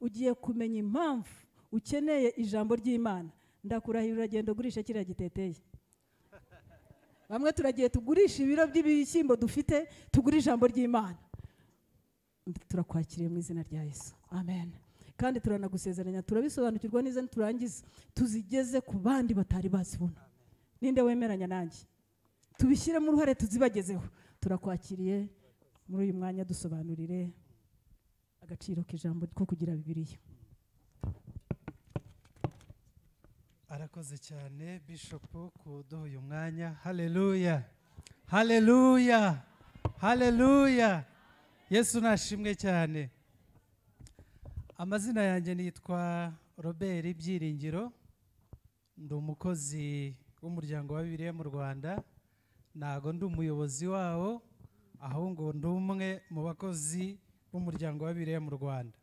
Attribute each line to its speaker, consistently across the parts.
Speaker 1: Ugiye kumenya impamvu ukeneye ijambo ry'Imana. Ndakurahira uragenda ugurisha kiriya giteteye. Bamwe turagiye tugurisha ibiro by'ibishyimbo dufite, tugura ijambo ry'Imana. Turakwakiriye mu izina rya Yesu, amen. Kandi turanagusezeranya, turabisobanukirwa neza, niturangiza tuzigeze ku bandi batari bazibona. Ninde wemeranya nanjye? Tubishyiremo uruhare tuzibagezeho. Turakwakiriye muri uyu mwanya, dusobanurire agaciro k'ijambo ko kugira Bibiliya.
Speaker 2: Arakoze cyane Bishop kuduha uyu mwanya. Haleluya, haleluya, haleluya. Yesu nashimwe cyane. Amazina yanjye nitwa Robert Byiringiro, ndi umukozi w'umuryango wa Bibiliya mu Rwanda. Ntago ndi umuyobozi wawo, ahubwo ndi umwe mu bakozi b'umuryango wa Bibiliya mu Rwanda.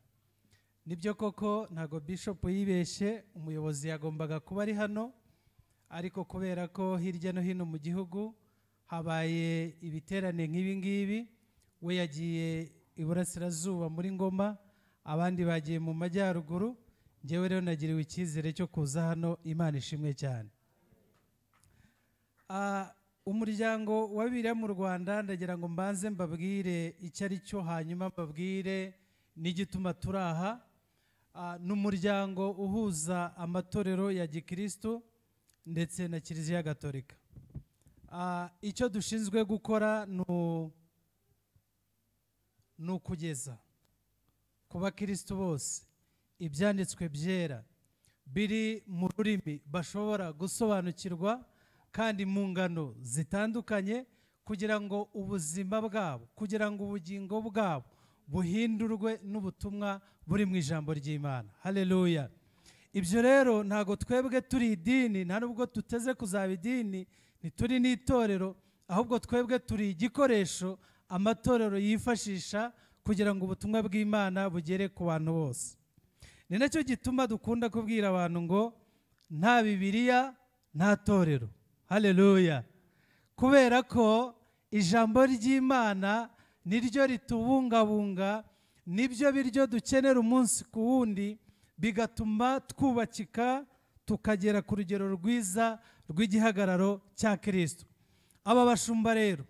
Speaker 2: Nibyo koko ntago Bishop yibeshye, umuyobozi yagombaga kuba ari hano, ariko kubera ko hirya no hino mu gihugu habaye ibiterane nk'ibi ngibi, we yagiye iburasirazuba muri Ngoma, abandi bagiye mu majyaruguru. Njyewe rero nagiriwe icyizere cyo kuza hano. Imana ishimwe cyane. Umuryango wa Bibiliya mu Rwanda, ndagira ngo mbanze mbabwire icyo ari cyo, hanyuma mbabwire n'igituma turi aha. Ni umuryango uhuza amatorero ya gikristo ndetse na Kiliziya Gatolika. Icyo dushinzwe gukora ni ukugeza ku bakristo bose ibyanditswe byera biri mu rurimi bashobora gusobanukirwa kandi mu ngano zitandukanye, kugira ngo ubuzima bwabo, kugira ngo ubugingo bwabo buhindurwe n'ubutumwa buri mu ijambo ry'Imana. Haleluya. Ibyo rero ntago twebwe turi idini, nta nubwo tuteze kuzaba idini, ntituri n'itorero, ahubwo twebwe turi igikoresho amatorero yifashisha kugira ngo ubutumwa bw'Imana bugere ku bantu bose. Ni nacyo gituma dukunda kubwira abantu ngo nta Bibiliya nta torero. Haleluya. Kubera ko ijambo ry'Imana niryo ritubungabunga, nibyo biryo dukenera umunsi ku wundi, bigatuma twubakika tukagera ku rugero rwiza rw'igihagararo cya Kristo. Aba bashumba rero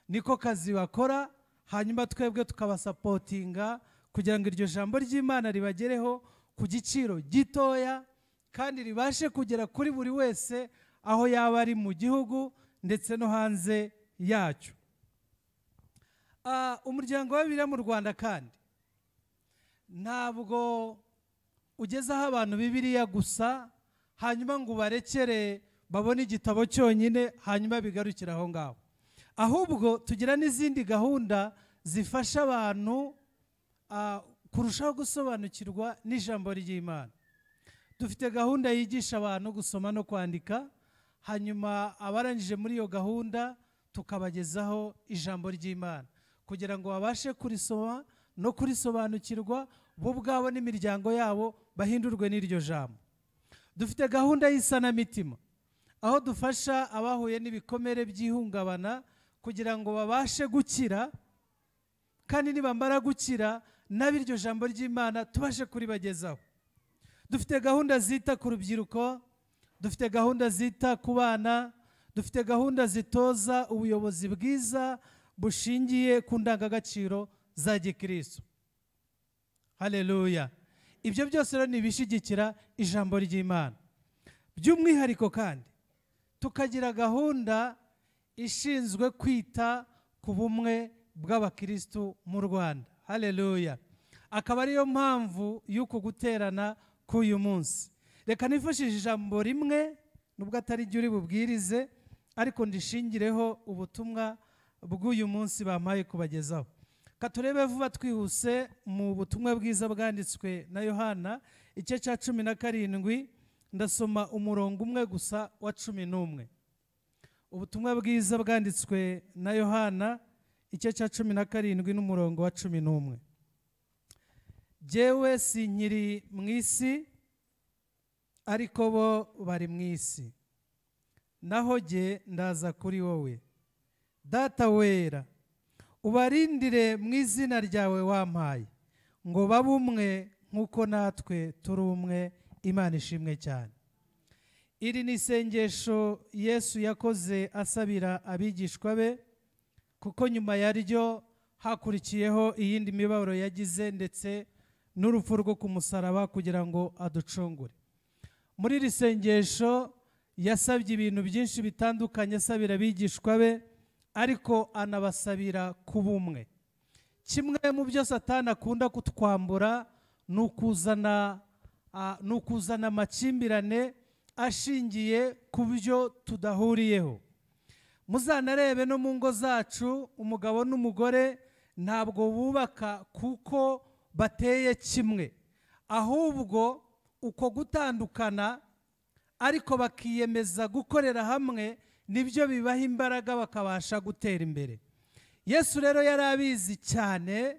Speaker 2: niko kazi bakora, hanyuma twebwe tukabasapotinga kugira ngo iryo jambo ry'Imana ribagereho ku giciro gitoya kandi ribashe kugera kuri buri wese aho yaba ari mu gihugu ndetse no hanze yacyo. Umuryango wa Bibiliya mu Rwanda kandi ntabwo ugezaho abantu Bibiliya gusa hanyuma ngo barekere babone igitabo cyonyine hanyuma bigarukira aho ngaho, ahubwo tugira n'izindi gahunda zifasha abantu kurushaho gusobanukirwa n'ijambo ry'Imana. Dufite gahunda yigisha abantu gusoma no kwandika, hanyuma abarangije muri iyo gahunda tukabagezaho ijambo ry'Imana kugira ngo babashe kurisoma no kurisobanukirwa bo ubwabo n'imiryango yabo bahindurwe n'iryo jambo. Dufite gahunda y'isanamitima aho dufasha abahuye n'ibikomere by'ihungabana kugira ngo babashe gukira, kandi nibamara gukira n'abiryo jambo ry'Imana tubashe kuribagezaho. Dufite gahunda zita ku rubyiruko, dufite gahunda zita ku bana, dufite gahunda zitoza ubuyobozi bwiza bushingiye ku ndangagaciro za gikristo. Haleluya. Ibyo byose rero ni ibishyigikira ijambo ry'Imana. By'umwihariko kandi tukagira gahunda ishinzwe kwita ku bumwe bw'abakristo mu Rwanda. Haleluya. Akaba ariyo mpamvu y'uko guterana k'uyu munsi. Reka nifashishe ijambo rimwe nubwo atari ryo uri bubwirize, ariko ndishingireho ubutumwa bw'uyu munsi bampaye kubagezaho. Katurebe vuba twihuse mu butumwa bwiza bwanditswe na Yohana igice cya 17, ndasoma umurongo umwe gusa wa 11. Ubutumwa bwiza bwanditswe na Yohana igice cya 17 n'umurongo wa 11. Jyewe sinkiri mu isi, ariko bo bari mu isi, naho jye ndaza kuri wowe. Data wera, ubarindire mu izina ryawe wampaye, ngo babe umwe nk'uko natwe turi umwe. Imana ishimwe cyane. Iri ni isengesho Yesu yakoze asabira abigishwa be, kuko nyuma yaryo hakurikiyeho iyindi mibabaro yagize ndetse n'urupfu rwo ku musaraba kugira ngo aducungure. Muri iri sengesho yasabye ibintu byinshi bitandukanye asabira abigishwa be, ariko anabasabira kuba umwe. Kimwe mu byo Satani akunda kutwambura ni ukuzana amakimbirane ashingiye ku byo tudahuriyeho. Muzanarebe no mu ngo zacu, umugabo n'umugore ntabwo bubaka kuko bateye kimwe, ahubwo uko gutandukana ariko bakiyemeza gukorera hamwe nibyo bibaha imbaraga bakabasha gutera imbere. Yesu rero yari abizi cyane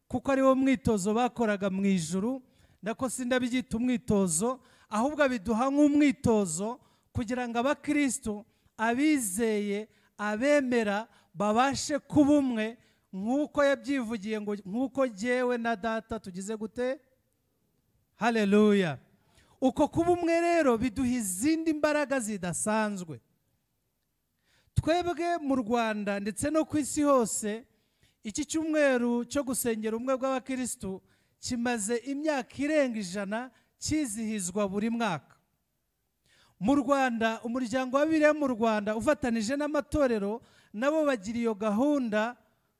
Speaker 2: kuko ari wo mwitozo bakoraga mu ijuru, ndako sindabyita umwitozo, ahubwo abiduha nk'umwitozo kugira ngo abakristo abizeye abemera babashe kuba umwe, nk'uko yabyivugiye ngo nk'uko jyewe na data tugize gute. Haleluya. Uko kuba umwe rero biduha izindi mbaraga zidasanzwe. Twebwe mu Rwanda ndetse no ku isi hose, iki cyumweru cyo gusengera ubumwe bw'abakristo kimaze imyaka irenga 100 kizihizwa buri mwaka. Mu Rwanda, umuryango wa Bibiliya mu Rwanda ufatanije n'amatorero nabo bagira iyo gahunda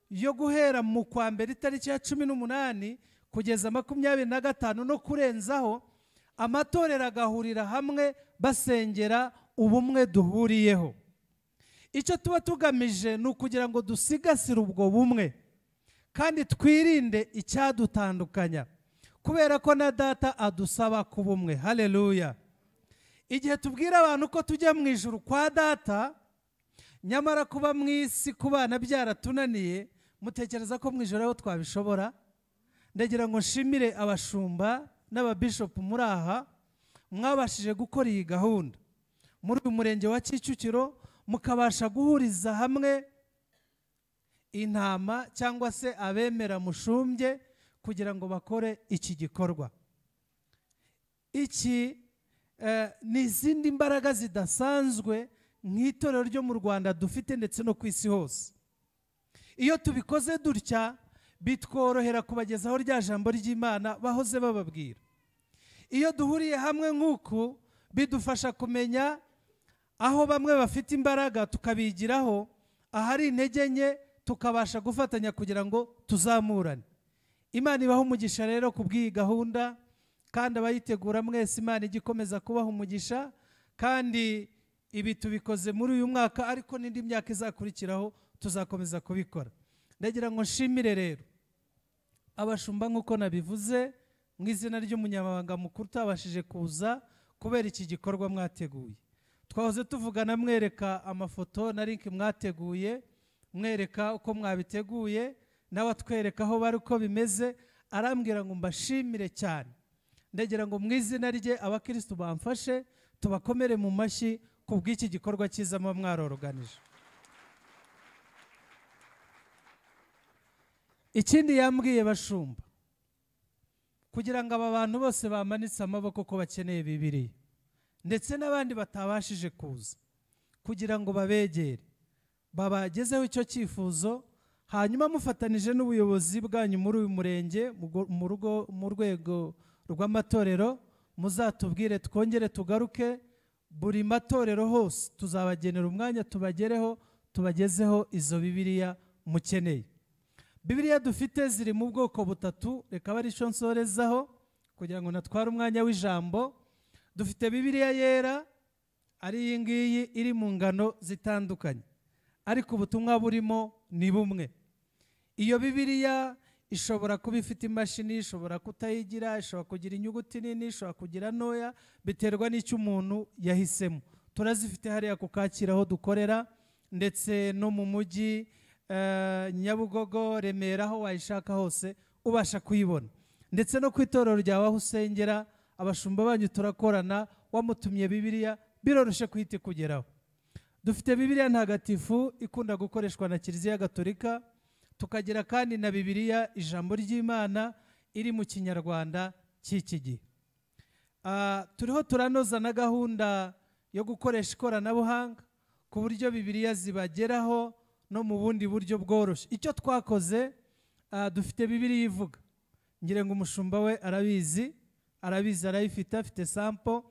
Speaker 2: yo guhera mu kwa mbere itariki ya 18 kugeza 25 no kurenzaho, amatorero agahurira hamwe basengera ubumwe duhuriyeho. Icyo tuba tugamije ni ukugira ngo dusigasire ubwo bumwe kandi twirinde icyadutandukanya, kubera ko na data adusaba kuba umwe. Haleluya. Igihe tubwira abantu ko tujya mu ijuru kwa data, nyamara kuba mu isi kubana byaratunaniye, mutekereza ko mu ijuru aho twabishobora? Ndagira ngo nshimire abashumba n'ababishopu muri aha mwabashije gukora iyi gahunda muri uyu murenge wa Kicukiro, mukabasha guhuriza hamwe intama cyangwa se abemera mushumbye kugira ngo bakore iki gikorwa. Iki ni izindi mbaraga zidasanzwe nk'itorero ryo mu Rwanda dufite ndetse no ku isi hose. Iyo tubikoze dutya bitworohera kubagezaho rya jambo ry'Imana bahoze bababwira. Iyo duhuriye hamwe nk'uku bidufasha kumenya aho bamwe bafite imbaraga tukabigiraho, ahari intege nke tukabasha gufatanya kugira ngo tuzamurane. Imana ibaha umugisha rero ku bw'iyi gahunda, kandi abayitegura mwese Imana igikomeza kubaha umugisha. Kandi ibi tubikoze muri uyu mwaka, ariko n'indi myaka izakurikiraho tuzakomeza kubikora. Ndagira ngo nshimire rero abashumba nk'uko nabivuze mu izina ry'umunyamabanga mukuru utabashije kuza kubera iki gikorwa mwateguye. Twahoze tuvugana mwereka amafoto na link mwateguye, mwereka uko mwabiteguye, nawe atwereka aho bari uko bimeze, arambwira ngo mbashimire cyane. Ndagira ngo mu izina rye abakristo bamfashe tubakomere mu mashyi ku bw'iki gikorwa cyiza mwaroroganije. Ikindi yambwiye bashumba, kugira ngo aba bantu bose bamanitse amaboko ko bakeneye Bibiliya ndetse n'abandi batabashije kuza, kugira ngo babegere babagezeho icyo cyifuzo, hanyuma mufatanije n'ubuyobozi bwanyu muri uyu murenge mu rwego rw'amatorero, muzatubwire twongere tugaruke buri matorero hose, tuzabagenera umwanya tubagereho tubagezeho izo Bibiliya mukeneye. Bibiliya dufite ziri mu bwoko butatu, reka bari cyo nsorezaho kugira ngo natware umwanya w'ijambo. Dufite Bibiliya yera ari iyi ngiyi iri mu ngano zitandukanye, ariko ubutumwa burimo ni bumwe. Iyo Bibiliya ishobora kuba ifite imashini, ishobora kutayigira, ishobora kugira inyuguti nini, ishobora kugira ntoya, biterwa n'icyo umuntu yahisemo. Turazifite hariya ku Kacyiru aho dukorera, ndetse no mu mujyi Nyabugogo, Remera, aho wayishaka hose ubasha kuyibona, ndetse no ku itorero ryawe aho usengera, abashumba banyu turakorana, wamutumye Bibiliya biroroshye kuhita kugeraho. Dufite Bibiliya ntagatifu ikunda gukoreshwa na Kiliziya Gatolika, tukagira kandi na Bibiliya ijambo ry'Imana iri mu Kinyarwanda cy'iki gihe. Turiho turanoza na gahunda yo gukoresha ikoranabuhanga ku buryo Bibiliya zibageraho no mu bundi buryo bworoshye. Icyo twakoze, dufite Bibiliya ivuga, ngira ngo umushumba we arabizi, arayifite, afite sample,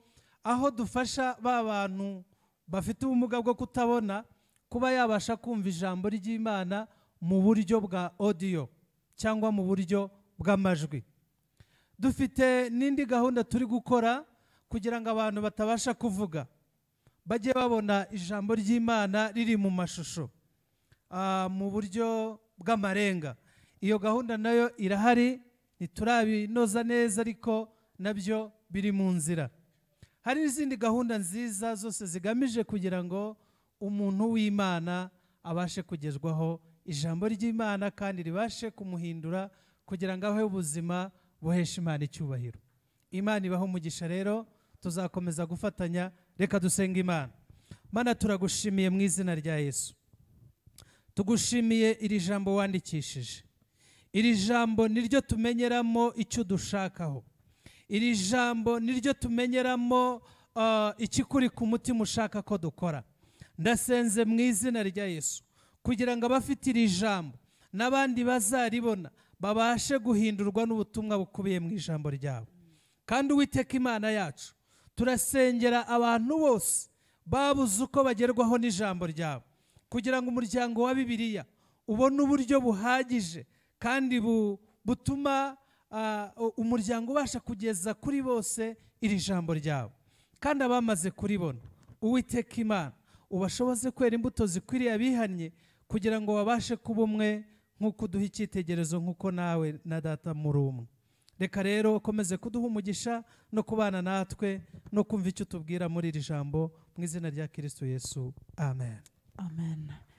Speaker 2: aho dufasha ba bantu bafite ubumuga bwo kutabona kuba yabasha kumva ijambo ry'Imana mu buryo bwa audio cyangwa mu buryo bw'amajwi. Dufite n'indi gahunda turi gukora kugira ngo abantu batabasha kuvuga bajye babona ijambo ry'Imana riri mu mashusho, mu buryo bw'amarenga. Iyo gahunda nayo irahari, ntiturabinoza neza ariko nabyo biri mu nzira. Hari n'izindi gahunda nziza zose zigamije kugira ngo umuntu w'Imana abashe kugezwaho ijambo ry'Imana kandi ribashe kumuhindura kugira ngo abeho ubuzima buhesha Imana icyubahiro. Imana ibahe umugisha. Rero tuzakomeza gufatanya. Reka dusenge Imana. Mana, turagushimiye mu izina rya Yesu. Tugushimiye iri jambo wandikishije. Iri jambo niryo tumenyeramo icyo dushakaho. Iri jambo niryo tumenyeramo ikikuri ku mutima ushaka ko dukora. Ndasenze mu izina rya Yesu kugira ngo abafite iri jambo n'abandi bazaribona babashe guhindurwa n'ubutumwa bukubiye mu ijambo ryabo. Kandi Uwiteka Imana yacu, turasengera abantu bose babuze uko bagerwaho n'ijambo ryabo, kugira ngo umuryango wa Bibiliya ubone uburyo buhagije kandi butuma umuryango ubasha kugeza kuri bose iri jambo ryabo. Kandi abamaze kuribona, Uwiteka Imana, ubashoboze kwera imbuto zikwiriye abihannye, kugira ngo babashe kuba umwe nk'uko uduha icyitegererezo, nk'uko nawe na data muri umwe. Reka rero ukomeze kuduha umugisha no kubana natwe no kumva icyo utubwira muri iri jambo, mu izina rya Kristo Yesu, amen.
Speaker 1: Amen.